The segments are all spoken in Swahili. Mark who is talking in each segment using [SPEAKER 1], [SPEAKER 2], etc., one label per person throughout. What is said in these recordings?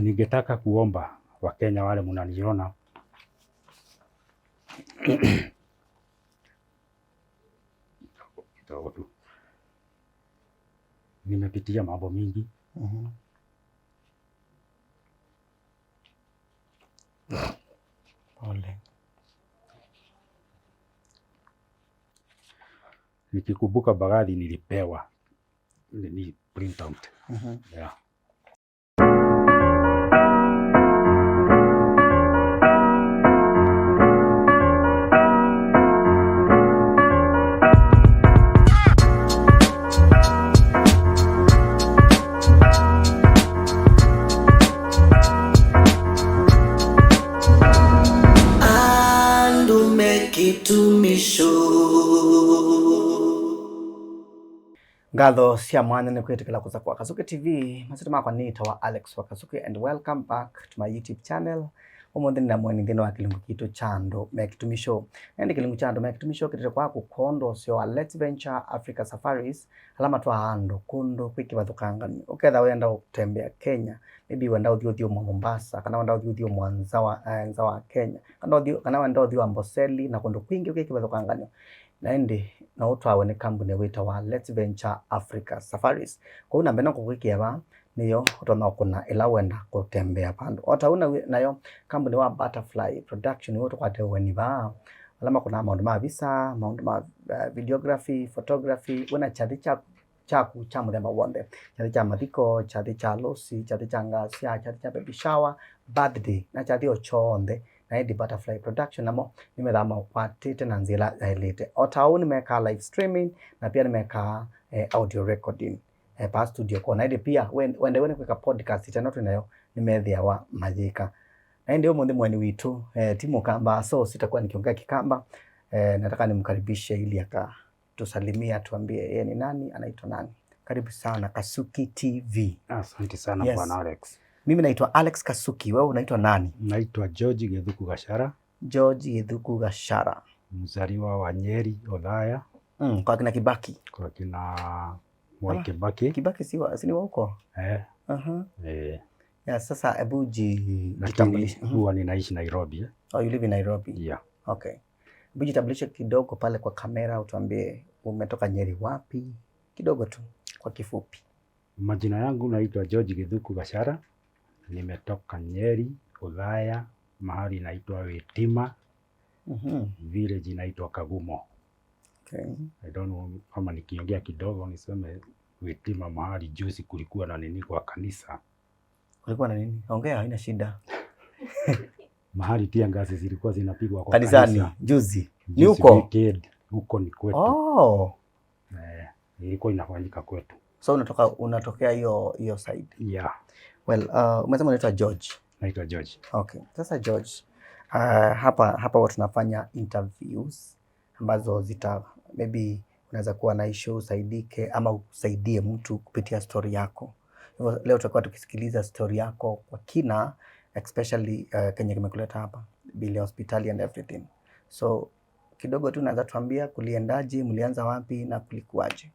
[SPEAKER 1] Ningetaka kuomba Wakenya wale mnaniona kidogo tu, nimepitia mambo mingi.
[SPEAKER 2] Pole.
[SPEAKER 1] Nikikumbuka baadhi nilipewa ni print out. Yeah.
[SPEAKER 3] Andume kitumisho.
[SPEAKER 2] Ngatho cia mwanya nĩ kwĩtĩkĩra kũza kwa Kasuki TV. Masyĩtwa makwa nĩtawa Alex wa Kasuki and welcome back to my YouTube channel. Ũmũthĩ nĩ mweni thĩinĩ wa kĩlungu kitũ cha andũ me kĩtumisho. Na ĩndĩ kĩlungu cha andũ me kĩtumisho kĩtĩte kwa gũkondwo cio wa Let's Venture Africa Safaris ala matwaa andũ kũndũ kwĩ kĩvathũkanganio. Ũketha wenda gũtembea Kenya, maybe wenda ũthiĩ ũthiĩ mwa Mombasa kana wenda ũthiĩ ũthiĩ mwa nza wa Kenya kana ũthiĩ kana wenda ũthiĩ Amboseli na kũndũ kwingĩ kwĩ kĩvathũkanganio. Na ĩndĩ no ũtwawe nĩ kambuni wĩtawa Let's Venture Africa Safaris. Kũu namba ĩno ngũgwĩkĩra niyo ũtonya kũna ĩla wenda kũtembea vandũ. O ta ũu nayo kambuni wa Butterfly Production nĩwe tũkwate ũgeni vaa ala makũnaa maũndũ ma visa, maũndũ ma videography, photography, wĩna kyathĩ chaku cha mũthemba wonthe, kyathĩ kya mathiko, kyathĩ kya harusi, kyathĩ kya ngasya, kyathĩ kya baby shower, birthday na kyathĩ o kyonthe. Na ĩndĩ Butterfly Production namo nĩmethaa maũkwatĩte na nzĩra yaĩlĩte. O ta ũu nĩmekaa live streaming na pia nĩmekaa audio recording pa studio kwa. Na ĩndĩ pia wendewe nĩ kwĩka podcast teno twĩnayo nĩmethĩawa mayĩka. Na ĩndĩ ũmũthĩ mweni witũ ti Mũkamba, so sitakuwa nikiongea Kikamba. Nataka nimkaribishe ili akatusalimia atuambie yeye ni nani, anaitwa nani. Karibu sana Kasuki TV.
[SPEAKER 1] Asante sana.
[SPEAKER 2] Yes.
[SPEAKER 1] Bwana Alex.
[SPEAKER 2] Mimi naitwa Alex Kasuki, wewe unaitwa nani?
[SPEAKER 1] Naitwa George Githuku Gachara,
[SPEAKER 2] George Githuku Gachara.
[SPEAKER 1] Mzaliwa wa Nyeri Othaya.
[SPEAKER 2] Kwa kina Kibaki.
[SPEAKER 1] Kwa kina Mwai Kibaki.
[SPEAKER 2] Kibaki si ni wa huko?
[SPEAKER 1] Eh. Eh.
[SPEAKER 2] Ya, sasa hebu
[SPEAKER 1] Lakini
[SPEAKER 2] jitambulishe.
[SPEAKER 1] huwa ninaishi Nairobi.
[SPEAKER 2] Oh, you live in Nairobi?
[SPEAKER 1] Yeah.
[SPEAKER 2] Okay. Hebu jitambulishe kidogo pale kwa kamera, utuambie umetoka Nyeri wapi, kidogo tu kwa kifupi.
[SPEAKER 1] Majina yangu naitwa George Githuku Gachara. Nimetoka Nyeri Othaya, mahali inaitwa Witima, village inaitwa Kagumo.
[SPEAKER 2] Okay.
[SPEAKER 1] I don't know kama nikiongea kidogo niseme Witima mahali juzi kulikuwa na nini kwa kanisa.
[SPEAKER 2] Kulikuwa na nini? Ongea, haina shida.
[SPEAKER 1] Mahali tia ngazi zilikuwa zinapigwa kwa
[SPEAKER 2] kanisani
[SPEAKER 1] kanisa.
[SPEAKER 2] Juzi. Ni
[SPEAKER 1] Juzi
[SPEAKER 2] huko?
[SPEAKER 1] weekend, huko ni kwetu.
[SPEAKER 2] Oh.
[SPEAKER 1] Ilikuwa inafanyika kwetu.
[SPEAKER 2] So unatokea hiyo side.
[SPEAKER 1] Yeah.
[SPEAKER 2] Well, umesema unaitwa George.
[SPEAKER 1] Naitwa George.
[SPEAKER 2] Okay. Sasa George, hapa huwa tunafanya interviews ambazo zita maybe unaweza kuwa na issue usaidike ama usaidie mtu kupitia story yako. Hivyo leo tutakuwa tukisikiliza story yako kwa kina, especially kenye kimekuleta hapa, bili ya hospitali and everything. So kidogo tu unaweza tuambia kuliendaje, mlianza wapi na kulikuwaje?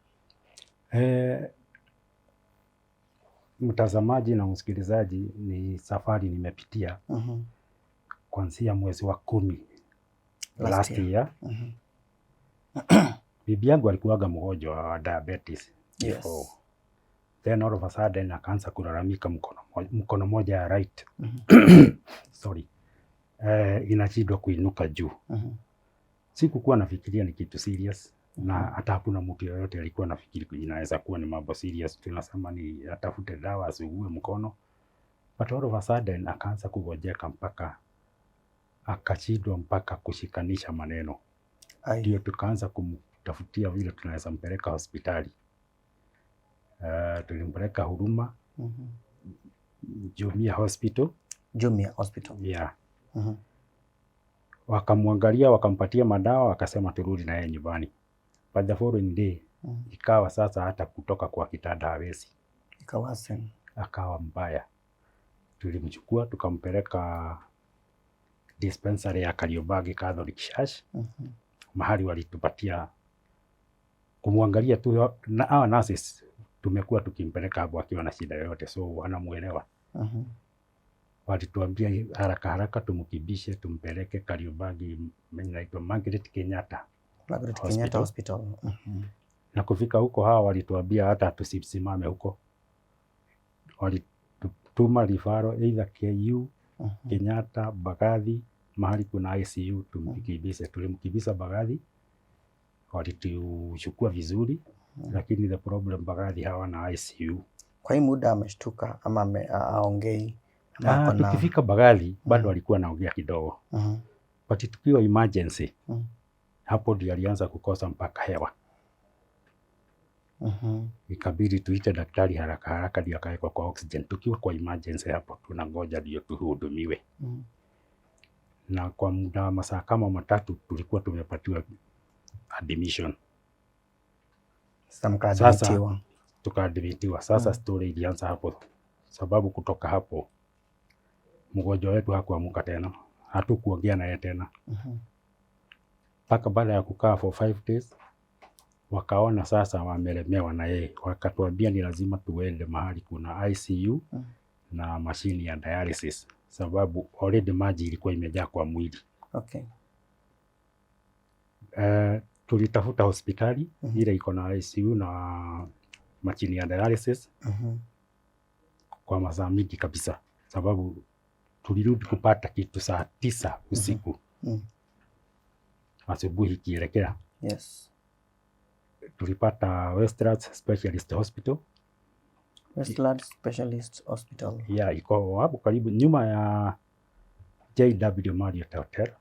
[SPEAKER 1] Mtazamaji na msikilizaji, ni safari nimepitia kuanzia mwezi wa 10
[SPEAKER 2] Last
[SPEAKER 1] last
[SPEAKER 2] year.
[SPEAKER 1] year. Bibi yangu alikuwaga mgonjwa wa diabetes before. Then all of a sudden akaanza kulalamika mkono moja ya right. Sorry. Inashindwa kuinuka juu. Sikukuwa nafikiria ni kitu serious, na hata hakuna mtu yeyote alikuwa anafikiri inaweza kuwa ni mambo serious. Tunasema ni atafute dawa asugue mkono. But all of a sudden akaanza kugojeka mpaka akashindwa mpaka kushikanisha maneno. Ndio tukaanza kumtafutia vile tunaweza mpeleka hospitali. Tulimpeleka Huruma, Jumia Hospital.
[SPEAKER 2] Jumia Hospital.
[SPEAKER 1] Yeah. Wakamwangalia, wakampatia madawa, wakasema turudi na yeye nyumbani. But the following day, ikawa sasa hata kutoka kwa kitanda hawezi.
[SPEAKER 2] Ikawa sen.
[SPEAKER 1] Akawa mbaya. Tulimchukua tukampeleka dispensary ya Kariobangi Catholic Church. Mahali walitupatia kumwangalia tu, na hawa nurses tumekuwa tukimpeleka hapo akiwa na shida yoyote, so wanamuelewa. Walituambia haraka haraka tumkimbishe tumpeleke Kariobangi, inaitwa Margaret Kenyatta
[SPEAKER 2] Margaret Kenyatta
[SPEAKER 1] Hospital.
[SPEAKER 2] Hospital.
[SPEAKER 1] Na kufika huko hawa walituambia hata tusisimame huko, walitutuma referral either KU, Kenyatta, Mbagathi, mahali kuna ICU tumkimbishe. Tulimkimbisha Mbagathi, walituchukua vizuri, lakini the problem Mbagathi hawana ICU.
[SPEAKER 2] Kwa hii muda ameshtuka ama aongei ama
[SPEAKER 1] Ah,
[SPEAKER 2] ako na
[SPEAKER 1] tukifika Mbagathi bado alikuwa anaongea kidogo, but tukiwa emergency hapo ndio alianza kukosa mpaka hewa, ikabidi tuite daktari haraka haraka ndio akawekwa kwa oxygen. Tukiwa kwa emergency hapo tunangoja ndio tuhudumiwe, na kwa muda wa masaa kama 3 tulikuwa tumepatiwa admission.
[SPEAKER 2] Sasa
[SPEAKER 1] Sasa
[SPEAKER 2] mkaadmitiwa.
[SPEAKER 1] tukaadmitiwa. Sasa story ilianza hapo, sababu kutoka hapo mgonjwa wetu hakuamuka tena, hatukuongea naye tena mpaka baada ya kukaa for 5 days wakaona sasa wamelemewa na yeye, wakatuambia ni lazima tuende mahali kuna ICU na mashini ya dialysis, sababu already maji ilikuwa imejaa kwa mwili. Tulitafuta hospitali ile iko na ICU na mashini ya dialysis kwa masaa mingi kabisa, sababu tulirudi kupata kitu saa 9 usiku, asubuhi ikielekea tulipata Westlands Specialist Hospital.
[SPEAKER 2] Westlands Specialist Hospital.
[SPEAKER 1] Ya iko hapo karibu nyuma ya JW Marriott Hotel.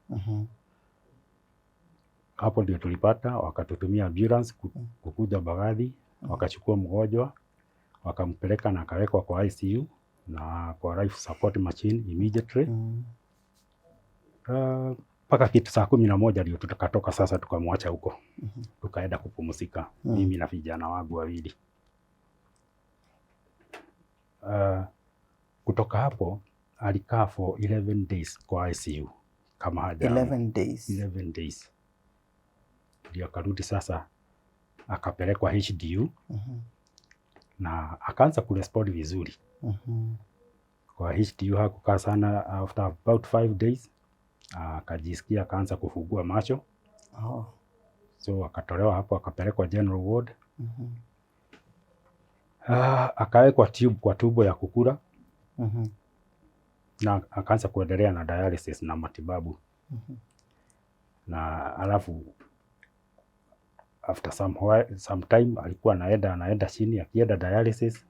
[SPEAKER 1] Hapo ndio tulipata, wakatutumia ambulance kukuja Mbagathi, wakachukua mgonjwa wakampeleka na akawekwa kwa ICU na kwa life support machine immediately mpaka kitu saa 11 ndio tukatoka sasa, tukamwacha huko, tukaenda kupumzika, mimi na vijana wangu wawili. Kutoka hapo alikaa for 11 days kwa ICU kama haja
[SPEAKER 2] 11 days.
[SPEAKER 1] 11 days ndio akarudi sasa, akapelekwa HDU na akaanza kurespond vizuri. Kwa HDU hakukaa sana, after about 5 days akajisikia akaanza kufungua macho, so akatolewa hapo akapelekwa general ward. Akawekwa tube kwa tumbo ya kukula na akaanza kuendelea na dialysis na matibabu na alafu after some, while, some time alikuwa anaenda chini, akienda dialysis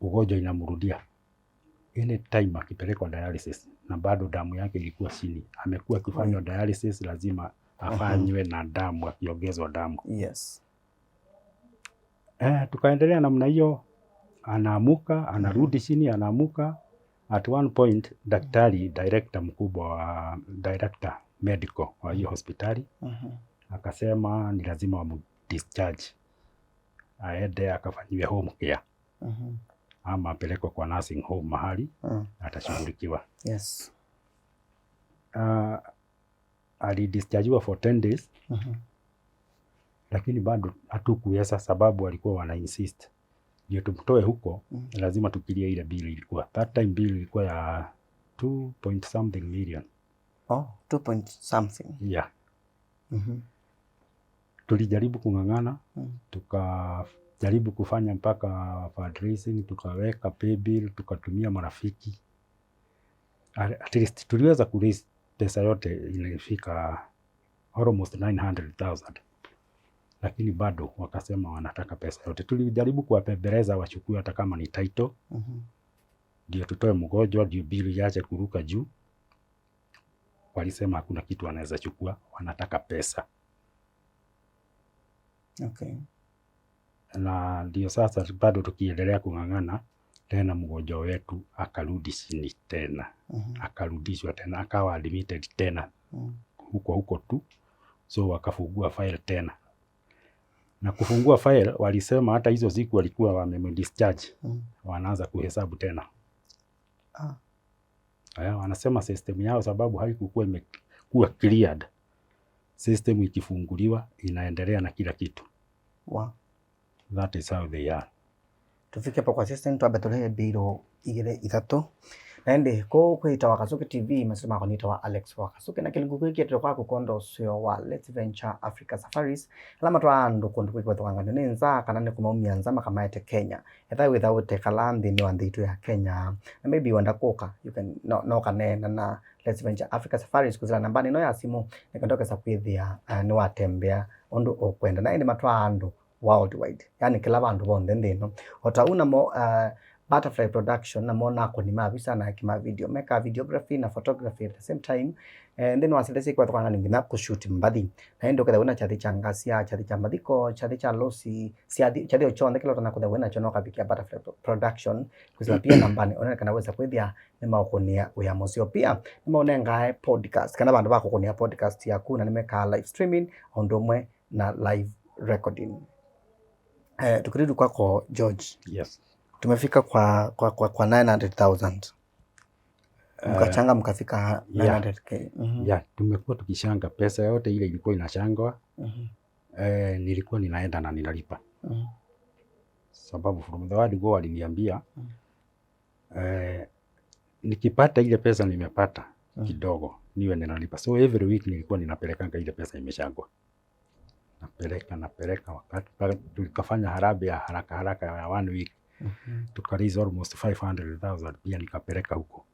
[SPEAKER 1] ugonjwa inamrudia any time akipelekwa dialysis, na bado damu yake ilikuwa chini. Amekuwa akifanywa dialysis, lazima afanywe na damu, akiongezwa damu. Tukaendelea namna hiyo, anaamuka anarudi chini, anaamuka. At one point daktari director mkubwa wa director medical wa hiyo hospitali akasema ni lazima wamu discharge aende akafanyiwe home care ama apelekwe kwa nursing home mahali atashughulikiwa. Alidischargiwa for 10 days lakini bado hatukuweza, sababu walikuwa wana insist ndio tumtoe huko, lazima tuclear ile bill ilikuwa. That time bill ilikuwa ya 2 point something million.
[SPEAKER 2] Oh, two point something.
[SPEAKER 1] Yeah. Tulijaribu kung'ang'ana, tukajaribu kufanya mpaka fundraising, tukaweka pay bill, tukatumia marafiki. At least tuliweza kuraise pesa yote ilifika almost 900,000 lakini bado wakasema wanataka pesa yote. Tulijaribu kuwapembeleza wachukue hata kama ni title ndio tutoe mgonjwa, ndio bili iache kuruka juu. Walisema hakuna kitu wanaweza chukua, wanataka pesa. Na ndio sasa bado tukiendelea kung'ang'ana tena, mgonjwa wetu akarudi chini tena, akarudishwa tena, akawa admitted tena huko huko tu, so wakafungua file tena na kufungua file walisema hata hizo siku walikuwa wamemdischarge, wanaanza kuhesabu tena. Haya, wanasema system yao sababu haikukuwa imekuwa cleared. System ikifunguliwa inaendelea na kila kitu. That is how they are.
[SPEAKER 2] Tufike hapo kwa system twambe tũrĩhe mbirũ igĩrĩ ithatũ. Na indi ku kwita Wakasuki TV, masito makwa nitawa Alex Wakasuki, na kilungu giki kwa kukondo usio wa Let's Venture Africa Safaris ala matwa andu kundu kwikwethukangania ni nza kana ni kumaumia nza makamaete Kenya, etha without kala nthini wa nthi itu ya Kenya, na maybe wenda kuka, you can no kanena na Let's Venture Africa Safaris kuzila nambani no ya simu nikandokesa kwithia ni watembea undu ukwenda. Na indi matwa andu worldwide, yani kila bandu bonthe nthi ino ota unamo Butterfly Production namo nakuni mavisa na kima video meka videography na photography at the same time. And then wasilesi kwa tukanga nginya kushoot mbathi, na endo ketha wina chathi cha ngasia, chathi cha mathiko, chathi cha losi, chathi ochonthe kila utana kutha wina chono kabikia Butterfly Production kuzila pia nambani onene kana weza kwithia ni maukunia wia musio. Pia ni maunengae podcast kana bandu bakukunia podcast yaku, na nimeka live streaming undu umwe na live recording. Tukirudi kwako George.
[SPEAKER 1] Yes.
[SPEAKER 2] Tumefika kwa 900,000. Mkachanga mkafika 900K.
[SPEAKER 1] Yeah, tumekuwa tukishanga pesa yote ile ilikuwa inashangwa. Nilikuwa ninaenda na ninalipa. Sababu from the word go waliniambia, nikipata ile pesa nimepata kidogo niwe ninalipa. So every week nilikuwa ninapelekanga ile pesa imeshangwa. Napeleka wakati tukafanya harambee ya haraka haraka ya 1 week. Tukaraise almost 500,000 pia nikapeleka huko.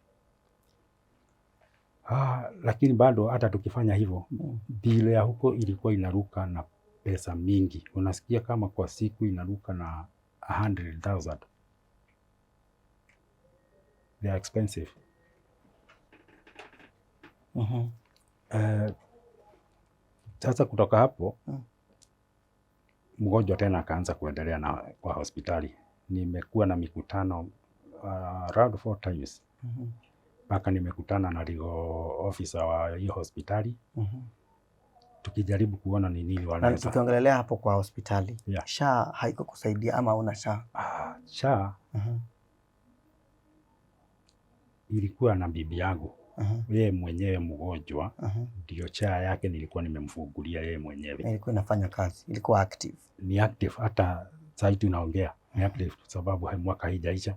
[SPEAKER 1] Lakini bado hata tukifanya hivyo, bill ya huko ilikuwa inaruka na pesa mingi. Unasikia kama kwa siku inaruka na 100,000. They are expensive. Sasa kutoka hapo, mgonjwa tena akaanza kuendelea na kwa hospitali. Nimekuwa na mikutano around 4 times. Mpaka nimekutana na legal officer wa hiyo hospitali. Tukijaribu kuona ni nini wanaweza.
[SPEAKER 2] Tukiongelelea hapo kwa hospitali. SHA haiko kusaidia ama una SHA?
[SPEAKER 1] SHA ilikuwa na bibi yangu. Yeye mwenyewe mgonjwa, ndio SHA yake nilikuwa nimemfungulia yeye mwenyewe.
[SPEAKER 2] Ilikuwa inafanya kazi, ilikuwa active.
[SPEAKER 1] Ni active hata sasa tunaongea, ni active sababu mwaka haijaisha.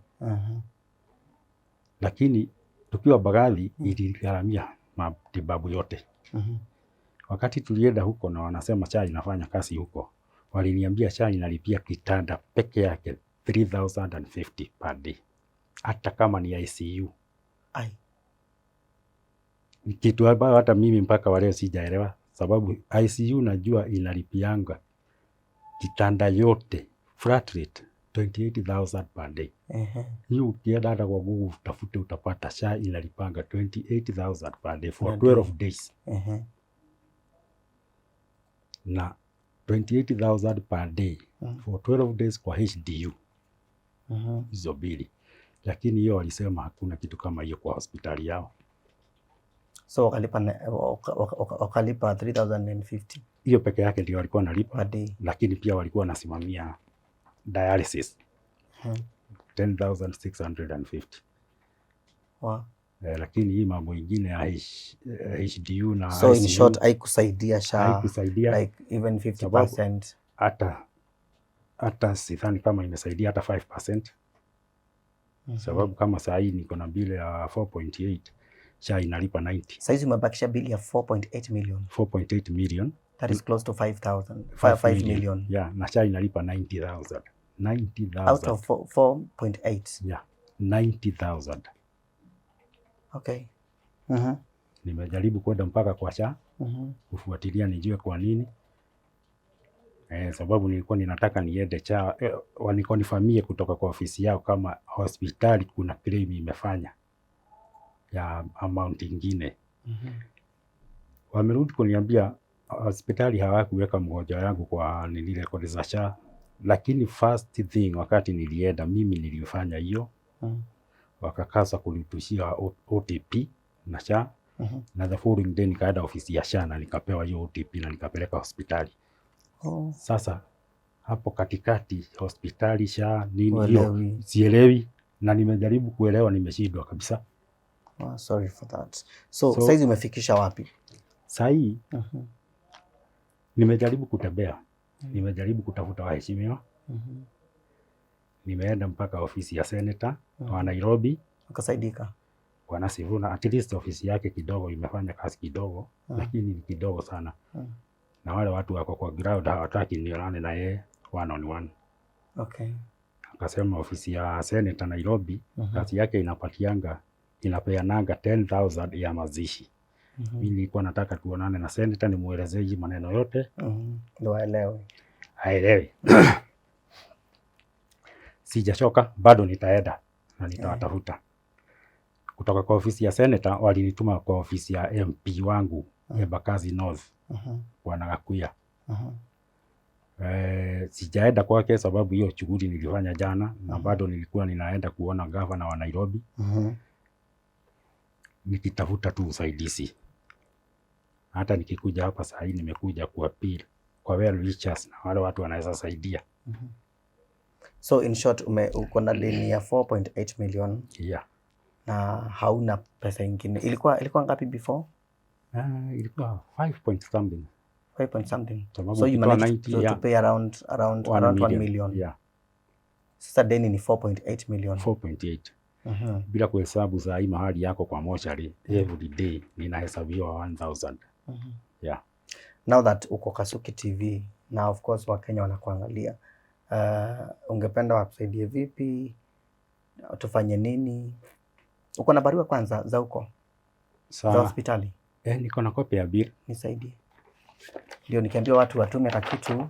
[SPEAKER 1] Lakini tukiwa Mbagathi iligharamia matibabu yote. Wakati tulienda huko na wanasema SHA inafanya kazi huko, waliniambia SHA inalipia kitanda peke yake 3,050 per day, hata kama ni ICU.
[SPEAKER 2] Ai.
[SPEAKER 1] Ni kitu ambayo hata mimi mpaka wa leo sijaelewa, sababu ICU najua inalipianga kitanda yote flat rate 28,000 per day. Hiyo ukienda hata kwa Google utafute utapata SHA inalipanga 28,000 per day for 12 days. Na 28,000 per day for 12 days kwa HDU. Hizo mbili. Lakini hiyo walisema hakuna kitu kama hiyo kwa hospitali yao.
[SPEAKER 2] So wakalipa 3,050.
[SPEAKER 1] Hiyo peke yake ndio walikuwa wanalipa.
[SPEAKER 2] Per day.
[SPEAKER 1] Lakini pia walikuwa wanasimamia dialysis. 10,650.
[SPEAKER 2] Wow.
[SPEAKER 1] Lakini hii mambo ingine ya HDU na
[SPEAKER 2] So in
[SPEAKER 1] ICU
[SPEAKER 2] short haikusaidia SHA,
[SPEAKER 1] haikusaidia.
[SPEAKER 2] like even 50%.
[SPEAKER 1] Sababu hata sidhani kama imesaidia hata 5%. Sababu kama saa hii niko na bili ya 4.8, SHA inalipa 90.
[SPEAKER 2] Saa hizi umebakisha bili ya 4.8 million.
[SPEAKER 1] 4.8 million.
[SPEAKER 2] That is close to 5,000.
[SPEAKER 1] Five
[SPEAKER 2] Five
[SPEAKER 1] million.
[SPEAKER 2] million.
[SPEAKER 1] Yeah, na SHA inalipa 90,000. 90,000.
[SPEAKER 2] Out of 4.8.
[SPEAKER 1] Yeah, 90,000.
[SPEAKER 2] Okay.
[SPEAKER 1] Nimejaribu kwenda mpaka kwa SHA kufuatilia nijue kwa nini. Sababu nilikuwa ninataka niende SHA, wanikonfirmie kutoka kwa ofisi yao kama hospitali kuna claim imefanya ya amount ingine. Wamerudi kuniambia hospitali hawakuweka mgonjwa yangu kwa nini record za SHA, lakini first thing wakati nilienda mimi nilifanya hiyo. Wakakaza kunitushia OTP na SHA. Na the following day nikaenda ofisi ya SHA na nikapewa hiyo OTP na nikapeleka hospitali. Sasa hapo katikati hospitali SHA nini hiyo
[SPEAKER 2] Uelewi.
[SPEAKER 1] sielewi, na nimejaribu kuelewa nimeshindwa kabisa.
[SPEAKER 2] Oh, sorry for that. So, saizi umefikisha wapi?
[SPEAKER 1] Sahi nimejaribu kutembea. Nimejaribu kutafuta waheshimiwa. Nimeenda mpaka ofisi ya senator wa Nairobi.
[SPEAKER 2] Ukasaidika?
[SPEAKER 1] Bwana Sifuna at least ofisi yake kidogo imefanya kazi kidogo, lakini ni kidogo sana. Na wale watu wako kwa ground hawataki nionane na yeye one on one. Akasema ofisi ya Senator Nairobi kazi yake inapeananga 10,000 ya mazishi. Mimi nilikuwa nataka tuonane na senator nimuelezee hii maneno yote.
[SPEAKER 2] Ndio aelewe.
[SPEAKER 1] Aelewe. Sijachoka, bado nitaenda na nitawatafuta. Kutoka kwa ofisi ya senator walinituma kwa ofisi ya MP wangu Embakasi North, Bwana Gakuya. Sijaenda kwake sababu hiyo shughuli nilifanya jana na bado nilikuwa ninaenda kuona gavana wa Nairobi nikitafuta tu usaidizi. Hata nikikuja hapa saa hii nimekuja kuappeal kwa well wishers na wale watu wanaweza saidia.
[SPEAKER 2] So in short uko na deni ya 4.8 million na hauna pesa ingine. Ilikuwa ngapi before?
[SPEAKER 1] Ilikuwa 5 point something.
[SPEAKER 2] 5 point something.
[SPEAKER 1] Sababu
[SPEAKER 2] So you
[SPEAKER 1] ukitoa
[SPEAKER 2] managed
[SPEAKER 1] 90,
[SPEAKER 2] to pay around 1 million.
[SPEAKER 1] Yeah.
[SPEAKER 2] Sasa deni ni 4.8 million.
[SPEAKER 1] 4.8. Bila kuhesabu saa hii mahali yako kwa mochari every day ninahesabiwa 1000. Yeah.
[SPEAKER 2] Now that uko Kasuki TV na of course Wakenya wanakuangalia, ungependa wakusaidie vipi? Tufanye nini? Uko na barua kwanza za huko za hospitali?
[SPEAKER 1] Niko na copy ya bill.
[SPEAKER 2] Nisaidie. Ndio nikiambia watu watume ka kitu,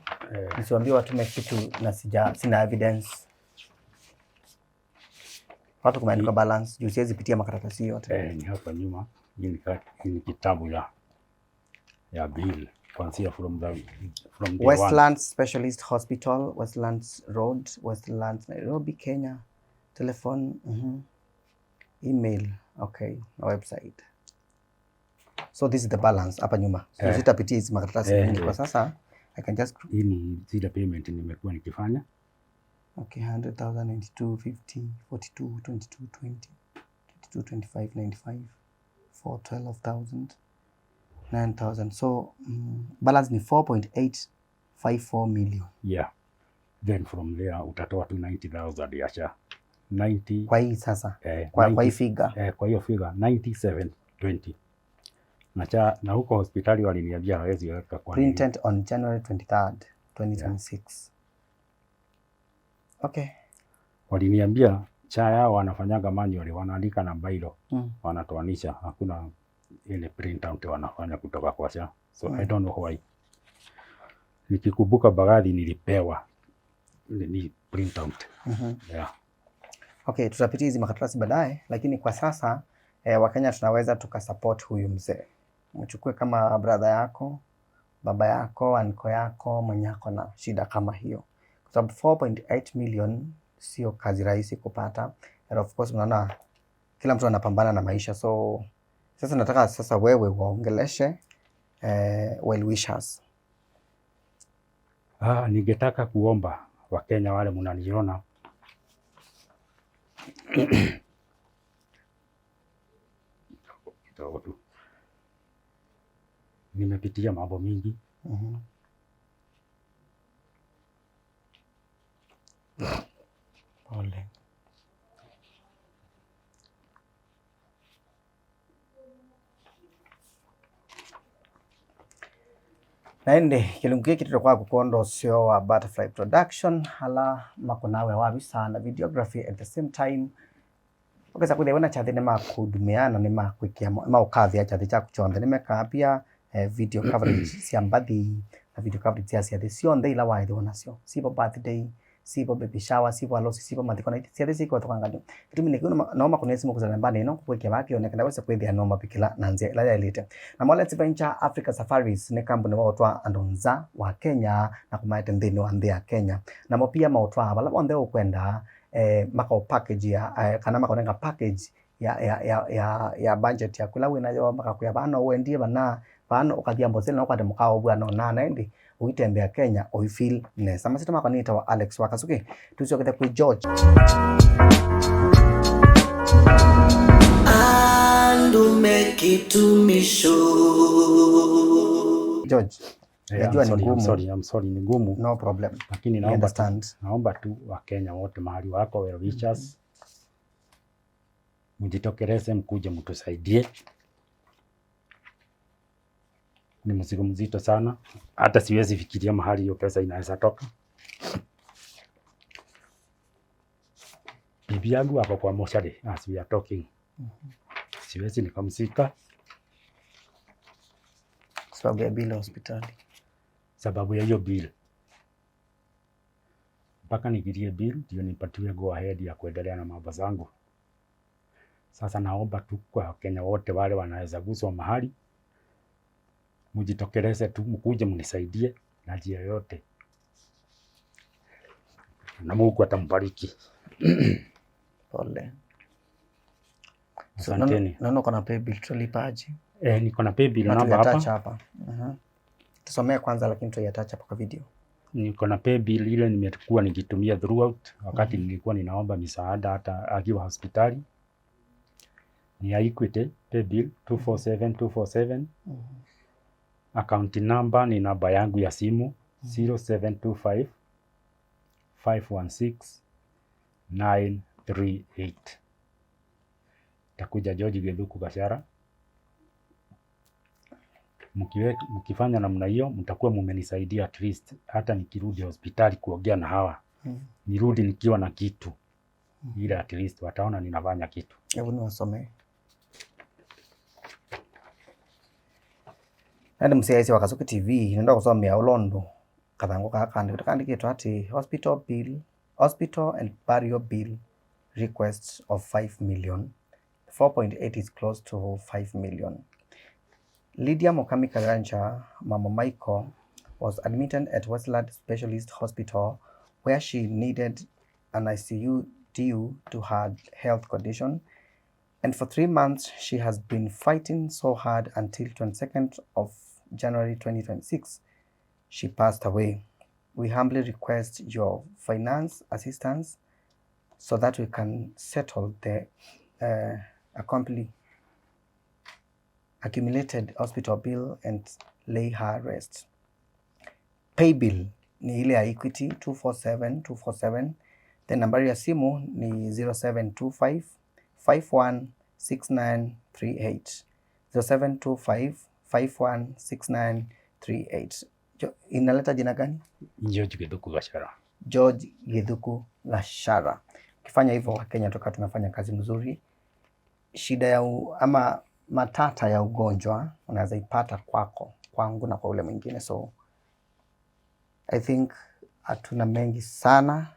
[SPEAKER 2] nisiwaambie watume kitu na sina evidence. Wapi kumeandikwa balance? Juu siwezi pitia makaratasi yote.
[SPEAKER 1] Ni hapa nyuma. Hii ni kitabu ya bill kuanzia from day one.
[SPEAKER 2] Westlands Specialist Hospital, Westlands Road, Westlands, Nairobi, Kenya. Telephone, email, okay, na website. So this is the balance hapa nyuma. So sitapitia hizi makaratasi mingi kwa sasa. I can just
[SPEAKER 1] Hii ni zile payment nimekuwa nikifanya.
[SPEAKER 2] Okay, 100,000, 92, 50, 42, 22, 20, 22, 25, 95, 4, 12,000, 9,000. So balance ni 4.854 million.
[SPEAKER 1] Yeah. Then from there utatoa tu 90,000 ya SHA. 90,
[SPEAKER 2] Kwa hii sasa. Kwa hii figure.
[SPEAKER 1] Kwa hiyo figure 9720. Na cha, na huko hospitali waliniambia hawezi weka kwa nini.
[SPEAKER 2] Printed on January 23rd, 2026. Okay.
[SPEAKER 1] Waliniambia SHA yao wanafanyaga manually, wanaandika na biro, wanatoanisha, hakuna ile printout wanafanya kutoka kwa SHA. So I don't know why. Nikikumbuka baadhi nilipewa ni printout. Yeah.
[SPEAKER 2] Okay, tutapitia hizi makaratasi baadaye, lakini kwa sasa Wakenya tunaweza tukasupport huyu mzee. Mchukue kama brother yako, baba yako, anko yako, mwenye ako na shida kama hiyo. Kwa sababu 4.8 million sio kazi rahisi kupata. And of course unaona kila mtu anapambana na maisha. So sasa nataka sasa wewe waongeleshe well wishers.
[SPEAKER 1] Ningetaka kuomba Wakenya wale mnaniona kidogo tu. Nimepitia mambo mingi.
[SPEAKER 2] Pole. Naende kilungu giki tutakuwa kukondo sio wa Butterfly Production hala makunawe wabi sana videography at the same time ukesa kwithia wena chathi ni makudumiana ni makwikia maukavia chathi cha kuchonthe ni mekapia video coverage cia mbathi na video coverage cia ciathi cionthe ila waithiwa nacio sipo birthday sipo baby shower sipo harusi sipo mathiko na ciathi cikwethukanganio gitumi ni no makunia simu kuzana nambani ino kwikia bakioneka wese kwithia no mapikila na nzia ila yailite na Let's Venture Africa Safaris ni kambuni wa utwa andu nza wa Kenya na kumaete nthini wa nthi ya Kenya namo pia mautwa bala bonthe ukwenda makao package ya kana makonenga package ya budget ya kula wina yo makakuya bano wendie bana bano ukathia Amboseli na ukwate mukao bwana na naendi uitembea Kenya oi feel nesa masito makwa nita wa Alex Wakasuki tuciokete kwi George
[SPEAKER 3] Andume kitumisho.
[SPEAKER 2] George, najua ni ngumu.
[SPEAKER 1] I'm sorry, ni ngumu.
[SPEAKER 2] No problem.
[SPEAKER 1] Lakini
[SPEAKER 2] We understand.
[SPEAKER 1] naomba tu Wakenya wote mahali wako well wishers. Mjitokeleze mkuje mtusaidie. Ni mzigo mzito sana, hata siwezi fikiria mahali hiyo pesa inaweza toka. Bibi yangu ako kwa mochari as we are talking. Siwezi nikamzika
[SPEAKER 2] Kwa sababu ya bili ya hospitali.
[SPEAKER 1] Sababu ya hiyo bill. Mpaka nikilie bill ndio nipatiwe go ahead ya kuendelea na mambo zangu. Sasa naomba tu kwa Wakenya wote wale wanaweza guswa mahali, mjitokeleze tu mkuje mnisaidie na njia yoyote, na Mungu atambariki.
[SPEAKER 2] Pole. So,
[SPEAKER 1] Asanteni.
[SPEAKER 2] naona uko na paybill, tutalipaje?
[SPEAKER 1] Eh, niko na paybill
[SPEAKER 2] Na
[SPEAKER 1] namba
[SPEAKER 2] tuiattach
[SPEAKER 1] hapa.
[SPEAKER 2] hapa. Tusomee kwanza lakini tuiattach hapa kwa video.
[SPEAKER 1] Niko na paybill ile nimekuwa nikitumia throughout wakati nilikuwa ninaomba misaada hata akiwa hospitali. Ni ya Equity paybill 247247. Account number ni namba yangu ya simu 0725 516 938. Takuja George Githuku Gachara. Mkifanya namna hiyo mtakuwa mumenisaidia at least hata nikirudi hospitali kuongea na hawa. Nirudi nikiwa na kitu. Ila at least wataona ninafanya kitu.
[SPEAKER 2] Hebu niwasomee. Nandi musiaisi wa Kasuku TV nenda kusomea ulondo kathangu gaka kandikitwe ati hospital bill, hospital and burial bill request of 5 million. 4.8 is close to 5 million. Lydia Mukami Karanja, Mama Michael, was admitted at Westland Specialist Hospital where she needed an ICU due to her health condition. And for 3 months, she has been fighting so hard until 22nd of January 2026, she passed away. We humbly request your finance assistance so that we can settle the accumulated hospital bill and lay her rest. Pay bill ni ile ya Equity 247247. Then nambari ya simu ni 0725 516938. 0725 516938. Inaleta jina gani?
[SPEAKER 1] George Githuku Gachara.
[SPEAKER 2] George Githuku Gachara. Ukifanya hivyo Wakenya toka tumefanya kazi mzuri. Shida ya ama matata ya ugonjwa unaweza ipata kwako, kwangu na kwa ule mwingine. So I think hatuna mengi sana.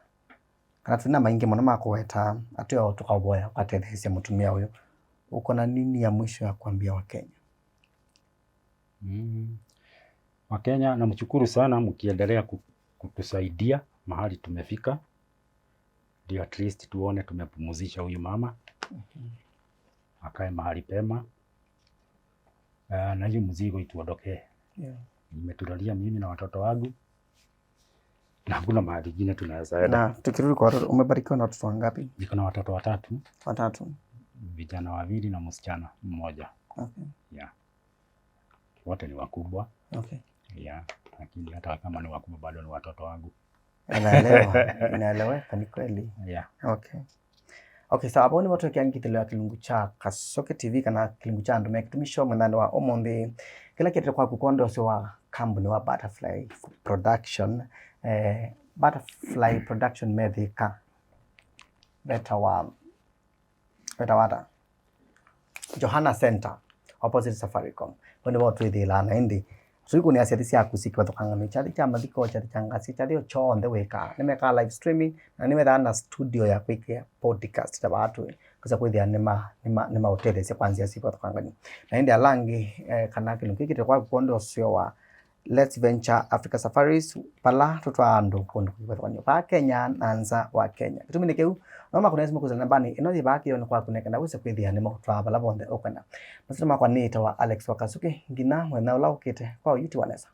[SPEAKER 2] Kana tuna maingi muno makuweta atuya tukaboya kwatethecia mutumia uyu. Uko na nini ya mwisho ya kuambia Wakenya?
[SPEAKER 1] Wakenya namshukuru sana mkiendelea kutusaidia mahali tumefika. Ndio at least tuone tumepumzisha huyu mama. Akae mahali pema. Na hiyo mzigo ituondokee. Nimetulalia mimi na watoto wangu. Na hakuna mahali ingine tunaweza enda.
[SPEAKER 2] Na tukirudi kwa watoto, umebarikiwa na watoto wangapi?
[SPEAKER 1] Niko na watoto watatu.
[SPEAKER 2] Watatu.
[SPEAKER 1] Vijana wawili na msichana mmoja. Wote ni wakubwa. Lakini hata kama ni wakubwa bado ni watoto wangu.
[SPEAKER 2] Inaelewa. Inaeleweka ni kweli. Okay, sawa. Hapo ni watu wakiangithilwa kilungu cha Kasuku TV kana kilungu cha andu mekitumisho mwenendo wa omonthi. Kila kitu kwa kukondo sio wa kampuni wa Butterfly Production. Butterfly Production methika. Beta wa beta wata. Johanna Center opposite Safaricom. Wende watu ithila na indi. Tuiku ni aciari ciaku cikibathukangania chathi cha mathiko, chathi cha ngasi, chathi o chonthe wika. Nimeka live streaming na nimethaa na studio ya kwikia podcast ta watu kusa kwithia nima utethecia kwanzia cikibathukangania. Na indi alangi kana kindu giki kwa kukondo cio wa Let's Venture Africa Safaris pala tutwa andu kundu kibathukangania pa Kenya na nza wa Kenya. Gitumi ni kiu no makuna simu kuzana nambani ino thibaki yo ni kwa kuneka wise kwithia ni mutwa pala bonthe ukwenda. Masito makwa ni wa Alex Wakasuki ngina mwena ula ukite kwa yuti wanesa.